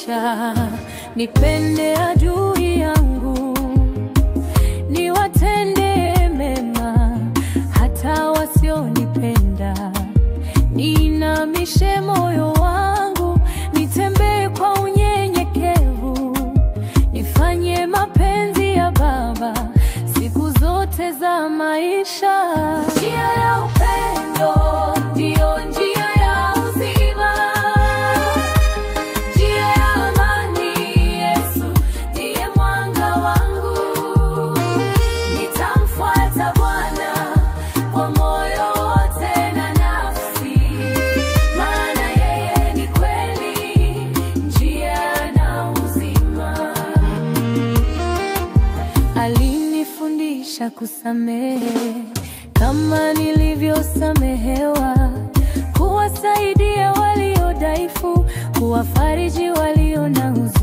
Alinifundisha nipende adui yangu, niwatende mema hata wasionipenda, niinamishe moyo wangu, nitembee kwa unyenyekevu, nifanye mapenzi ya Baba siku zote za maisha. Njia ya upendo ndiyo njia ya uzima, njia ya amani. Yesu ndiye mwanga wangu, nitamfuata Bwana kwa moyo wote na nafsi, maana yeye ni kweli, njia na uzima. Alinifundisha kusamehe kama nilivyosamehewa, kuwasaidia walio dhaifu, kuwafariji walio na huzuni.